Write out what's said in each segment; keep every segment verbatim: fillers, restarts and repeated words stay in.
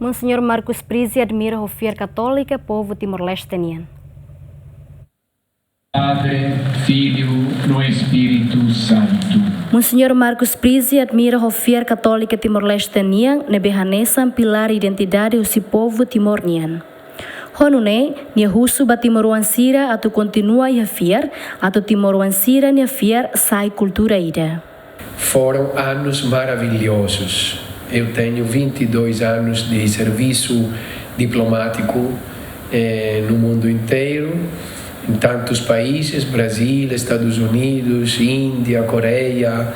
Monseñór Marcus Prizi admira ho fiar katólika povu Timor-Leste nian. Padre, Filho, no Espírito Santo. Monseñór Marcus Prizi admira ho fiar katólika Timor-Leste nian ne'ebé hanesan pilár identidade husi povu Timor nian. Ho nune'e, nia husu ba timoroan sira atu kontinua iha fiar, atu timoroan sira-nia fiar sai kultura ida. Foram anos maravilhosos. Eu tenho vinte e dois anos de serviço diplomático eh, no mundo inteiro, em tantos países, Brasil, Estados Unidos, Índia, Coreia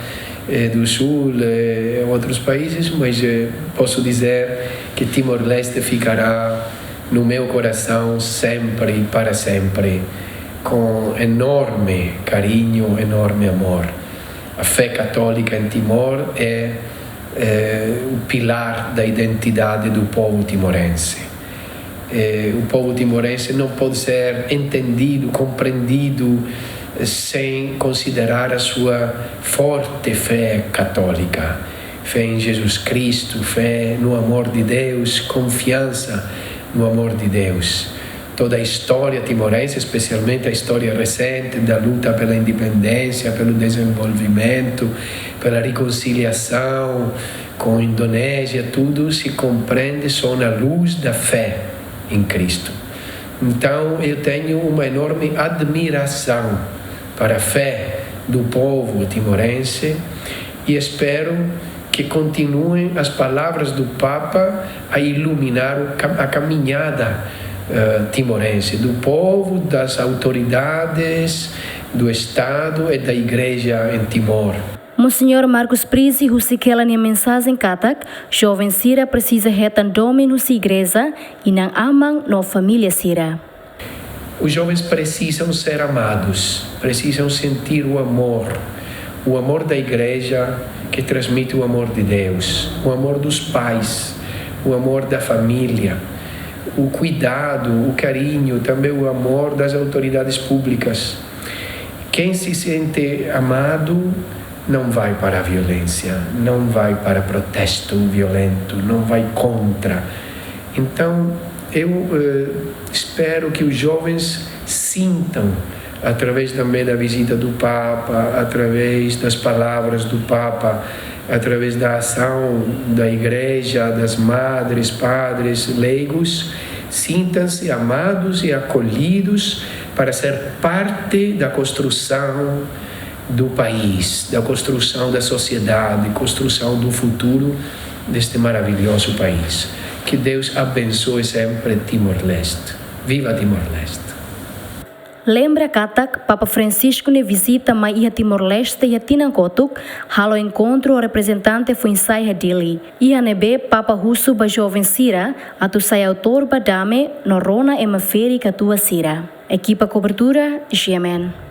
eh, do Sul, eh, outros países, mas eh, posso dizer que Timor-Leste ficará no meu coração sempre, para sempre, com enorme carinho, enorme amor. A fé católica em Timor é, é o pilar da identidade do povo timorense. É, o povo timorense não pode ser entendido, compreendido, eh, sem considerar a sua forte fé católica. Fé em Jesus Cristo, fé no amor de Deus, confiança no amor de Deus. Toda a história timorense, especialmente a história recente da luta pela independência, pelo desenvolvimento, pela reconciliação com a Indonésia, tudo se compreende só na luz da fé em Cristo. Então, eu tenho uma enorme admiração para a fé do povo timorense e espero que continuem as palavras do Papa a iluminar o cam-, a caminhada eh, timorense, do povo, das autoridades, do Estado e da Igreja em Timor. Monseñór Marcus Prizi husik hela nia mensajen katak, joven sira presiza hetan domin husi igreja, inan-aman no família sira. Os jovens precisam ser amados, precisam sentir o amor, o amor da igreja que transmite o amor de Deus, o amor dos pais, o amor da família, o cuidado, o carinho, também o amor das autoridades públicas. Quem se sente amado não vai para a violência, não vai para protesto violento, não vai contra. Então, eu eh, espero que os jovens sintam, através também da visita do Papa, através das palavras do Papa, através da ação da igreja, das madres, padres, leigos, sintam-se amados e acolhidos para ser parte da construção do país, da construção da sociedade, construção do futuro deste maravilhoso país. Que Deus abençoe sempre Timor-Leste. Viva Timor-Leste! Lembra katak, Papa Francisco nia vizita mai iha Timor-Leste iha tinan kotuk, halo enkontru ho reprezentante foin-sa'e iha Dili. Iha ne'ebé Papa husu ba joven sira atu sai autór ba dame no rona ema ferik-katuas sira. Ekipa kobertura, G M N.